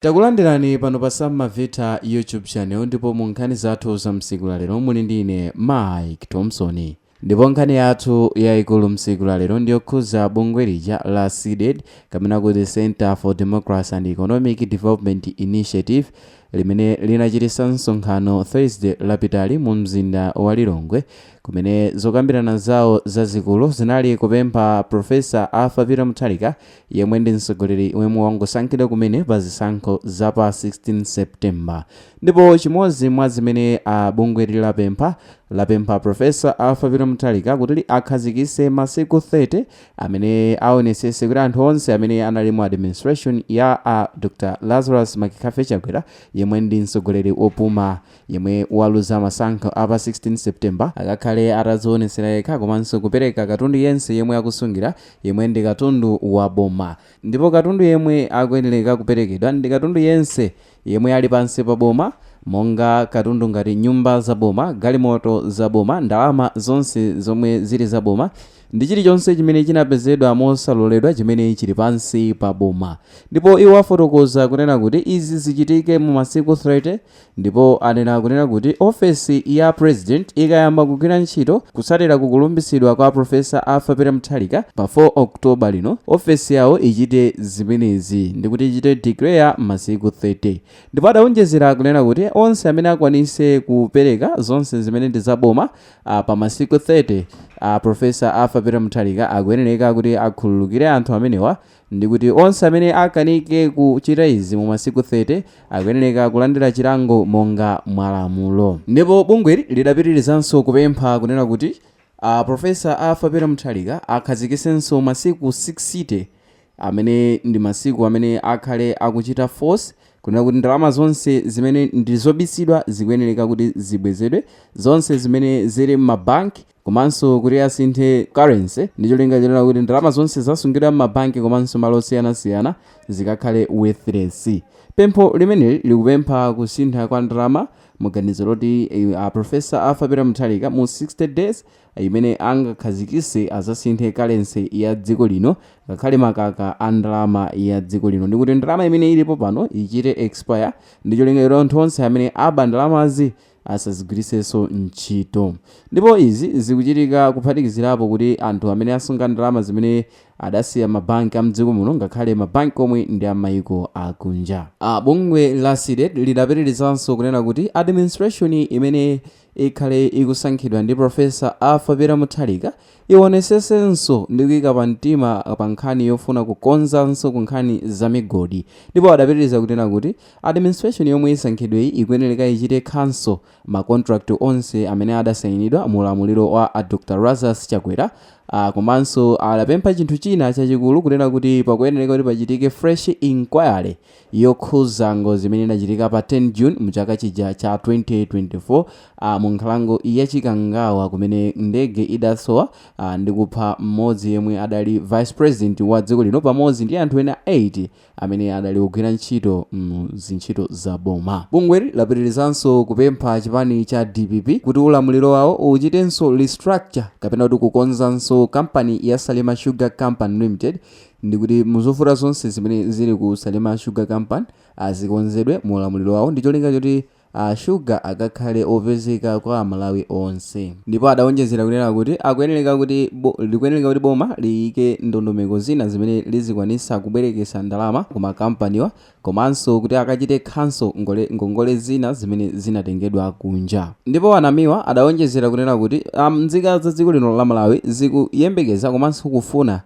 Takulandirani pano pa Sam Mavita YouTube channel, ndipo mu nkhani zathu za msiku la lero muli ndi ine Mike Thompson. Ndipo nkhani yathu yayikulu msiku la lero ndiyokhuza bungwe lija la CDEDI, kapena kuti Center for Democracy and Economic Development Initiative, limene linachitisa msonkhano Thursday lapitali mu mzinda wa Lilongwe, kumene zokambirana zawo zazikulu zinali kupempha Professor Arthur Peter Mutharika, yemwe ndi mtsogoleri wemwe wangosankhidwa kumene pa zisankho za pa 16 September. Ndipo chimodzi mwa zimene bungweli lapempha Professor Arthur Peter Mutharika kuti akhazikitse masiku 30 amene aonesese kuti anthu onse amene anali mu administration ya Dr Lazarus McCarthy Chakwera, yemwe ndi mtsogoleri wopuma yemwe waluza masankho apa 16 September, akakhale atadzionesera yekha komanso kupereka katundu yense yemwe akusungira, yemwe ndi katundu wa boma. Ndipo katundu yemwe akuyenereka kuperekedwa ndi katundu yense yemwe ali pansi pa boma, monga katundu ngati nyumba za boma, galimoto za boma, ndalama zonse zomwe zili za boma, ndi chilichonse chimene chinapezedwa mosaloledwa chimene chili pansi pa boma. Ndipo iwo afotokoza kunena kuti izi zichitike mu masiku 30. Ndipo anena kunena kuti ofesi ya president ikayamba kugwira ntchito kutsatira kukulumbiritsidwa kwa Professor Arthur Peter Mutharika pa 4 October lino, ofesi yawo ichite zimenezi, ndikuti ichite declare masiku 30. Ndipo adawonjezera kunena kuti onse amene akwanise kupereka zonse zimene ndi zaboma pa masiku 30, Professor Arthur Peter Mutharika akuyenereka kuti akhululukire anthu amenewa, ndikuti onse amene akanike kuchita izi mu masiku 30 akuyenereka kulandira chilango monga mwalamulo. Ndipo bungweli lidapitirizanso kupempha kunena kuti Professor Arthur Peter Mutharika akhazikisenso masiku 60, amene ndi masiku amene akhale akuchita force kunena kuti ndalama zonse zimene ndi zobisidwa zikuyenereka kuti zibwezedwe, zonse zimene zili m'mabanki, komanso kuti asinthe currency ndi cholinga chonena kuti ndalama zonse zasungidwa m'mabanki komanso malo osiyanasiyana zikakhale worthless. Pempho limeneli likupempha kusintha kwa ndalama muganizo loti Professor Arthur Peter Mutharika mu 60 days imene angakhazikise azasinthe currency ya dziko lino, ngakhale makaka a ndalama ya dziko lino, ndikuti ndalama imene ilipo pano ichite expire ndi cholinga choti anthu onse amene aba ndalamazi asazigwiritsenso ntchito. Ndipo izi zikuchitika kuphatikizirapo kuti anthu amene asunga ndalama zimene adasiya mabanki a mdziko muno, ngakhale mabanki omwe ndi amayiko akunja. Bungwe la CDEDI lidapitirizanso kunena kuti administration imene ikhale ikusankhidwa ndi Professor Arthur Peter Mutharika ionesesenso ndi kuyika pamtima pa nkhani yofuna kukonzanso ku nkhani za migodi. Ndipo adapitiriza kunena kuti administration yomwe isankhidweyi ikuyenereka ichite cancel ma contract onse amene adasayinidwa mu ulamuliro wa a Dr Lazarus Chakwera. Komanso adapempha chinthu china chachikulu kunena kuti pakuyenereka kuti pachitike fresh inquiry yokhuza ngozi imene inachitika pa 10 June mu chaka chija cha 2024 mu nkhalango ya Chikangawa, kumene ndege idasowa ndi kupha mmodzi yemwe adali vice president wa dziko lino pamodzi ndi anthu ena 8 amene adali kugwira ntchito mu zintchito za boma. Bungweli lapitirizanso kupempha chipani cha DPP kuti ulamuliro wawo uchitenso restructure, kapena kuti kukonzanso kampani ya Salima Sugar Company Limited, ndikuti muzovuta zonse zimene zili ku Salima Sugar Company azikonzedwe mu ulamuliro wawo ndi cholinga choti shuga akakhale opezeka kwa Amalawi onse. Ndipo adawonjezera kunena kuti akuyenereka kuti likuyenereka kuti boma liyike ndondomeko zina zimene lizikwanisa kubwerekesa ndalama ku makampaniwa, komanso kuti akachite cancel ngongole zina zimene zinatengedwa kunja. Ndipo anamiwa adawonjezera kunena kuti nzika za dziko lino la Malawi zikuyembekeza komanso kufuna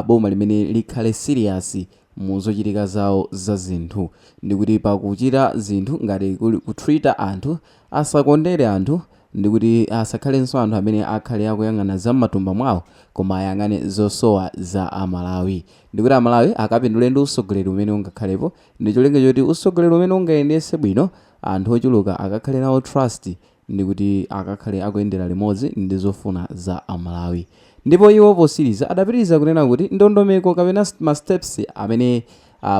boma limene likhale serious mu zochitika zawo za zinthu, ndikuti pakuchita zinthu ngati kutreata anthu, asakondere anthu, ndikuti asakhalenso anthu amene akhale akuyang'ana za m'matumba mwawo, koma ayang'ane zosowa za Amalawi, ndikuti Amalawi akapindule ndi usogoleri umene ungakhalepo, ndi cholinga choti usogoleri umene ungayendese bwino, anthu ochuluka akakhale nawo trust, ndikuti akakhale akuyendera limodzi ndi zofuna za Amalawi. Ndipo iwo posiriza adapitiriza kunena kuti ndondomeko kapena ma steps amene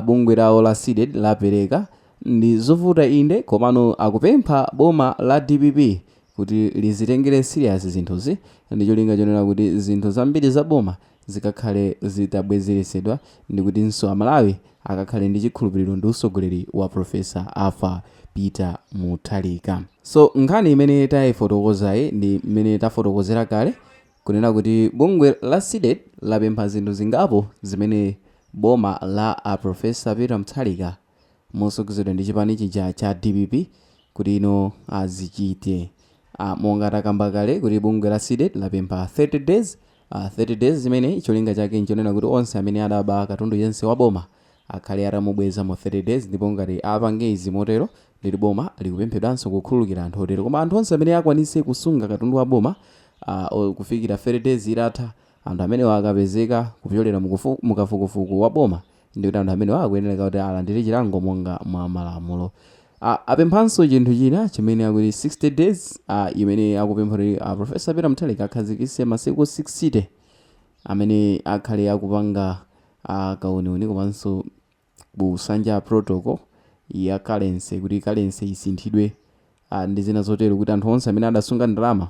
bungwe lawo la CDEDI lapereka ndi zovuta inde, komano akupempha boma la DPP kuti lizitengere serious zinthuzi ndi cholinga chonena kuti zinthu zambiri za boma zikakhale zitabwezeresedwa, ndikutinso Amalawi akakhale ndi chikhulupiriro ndi usogoleri wa Professor Arthur Peter Mutharika. So nkhani imene tayifotokozayi ndi mmene tafotokozera kale kunena kuti bungwe la CDEDI lapempha zinthu zingapo zimene boma la a Professor Peter Mutharika mosogozedwa ndi chipani chija cha DPP kuti ino azichite. Monga takamba kale kuti bungwe la CDEDI lapempha 30 days, 30 days imene cholinga chake nchonena kuti onse amene adaba katundu yense wa boma akhale atamubweza mu 30 days. Ndipo ngati apange izi motero, ndili boma likupemphedwanso kukhululukira anthu otero. Koma anthu onse amene akwanise kusunga katundu wa boma kufikira 30 days itatha, anthu amenewo akapezeka kupyolera mukafukufuku wa boma, ndikuti anthu amenewo akuyenera kuti alandire chilango monga mwa malamulo. Apemphanso chinthu china chimene akuti 60 days, imene akupempha kuti Professor Peter Mutharika akhazikitse masiku 60 amene akhale akupanga kauniuni komanso kusanja protocol ya currency, kuti currency isinthidwe ndi zina zotero, kuti anthu onse amene adasunga ndalama,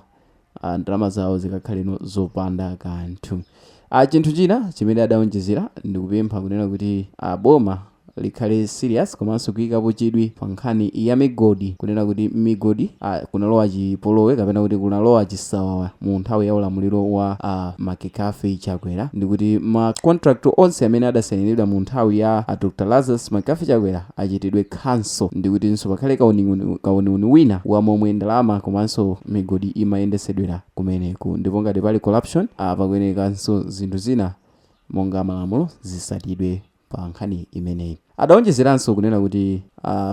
ndalama zawo zikakhaleno zopanda kanthu. Chinthu china chimene adawonjezera ndikupempha kunena kuti boma likhale serious komanso kuyikapo chidwi pa nkhani ya migodi, kunena kuti migodi kunalowa chipolowe kapena kuti kunalowa chisawawa mu nthawi ya ulamuliro wa McCarthy Chakwera, ndikuti ma contract onse amene adasainiridwa mu nthawi ya Dr Lazarus McCarthy Chakwera achitidwe cancel, ndikutinso pakhale kauniuni wina wa momwe ndalama komanso migodi imayendesedwera kumeneku. Ndipo ngati pali corruption, pakuyenekanso zinthu zina monga malamulo zisatidwe pa nkhani imeneyi. Adawonjezeranso kunena kuti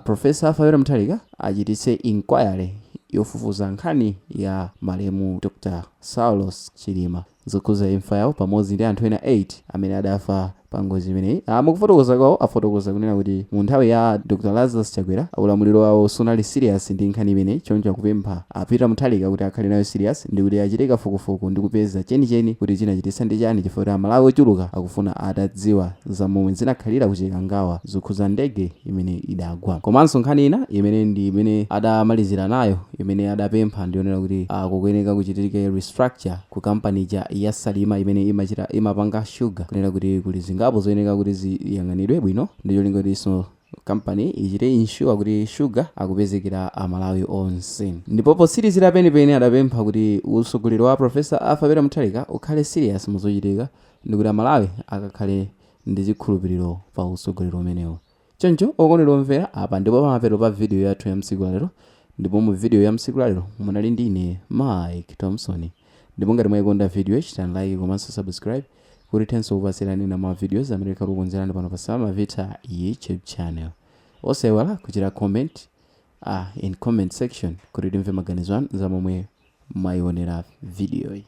Professor Arthur Mutharika achititse inquiry yofufuza nkhani ya malemu Dr Saulos Chilima, zokhuza imfa yawo pamodzi ndi anthu ena 8 amene adafa pa ngozi imeneyi. Mukufotokoza kwawo afotokoza kunena kuti mu nthawi ya Dr Lazarus Chakwera ulamuliro wawo sunali serious ndi nkhani imeneyi, choncho akupempha a Peter Mutharika kuti akhale nayo serious ndi kuti achite kafukufuku ndi kupeza chenicheni kuti chinachititsa ndi chani, chifukwa kuti Amalawi ochuluka akufuna atadziwa za momwe zinakhalira kuChikangawa zokhuza ndege imene idagwa. Komanso nkhani ina imene ndi imene adamalizira nayo, imene adapempha, ndionera kuti kukuyeneka kuchitike restructure ku kampani ija ya Salima imene imachita imapanga sugar, kunena kuti kuli zingapo zoyeneka kuti ziyang'anidwe bwino ndi cholinga kutinso kampani ichite ensure kuti sugar akupezekera Amalawi onse. Ndipo potsirizira penipeni adapempha kuti utsogoleri wa Professor Arthur Peter Mutharika ukhale serious muzochitika ndikuti Amalawi akakhale ndi chikhulupiriro pa utsogoleri umenewo. Choncho okondedwa omvera, apa ndipo pamapeto pa video yathu ya msiku lalero. Ndipo mu video ya msiku lalero munali ndine Mike Thompson. Ndipo ngati mwayikonda video, chitani like komanso subscribe kuti thenso kupasirani na ma videos amene tikukonzerani pano pa Samavita YouTube channel. Osaiwala kuchita comment in comment section kuti timve maganizo anu za momwe mwayionera video iyi.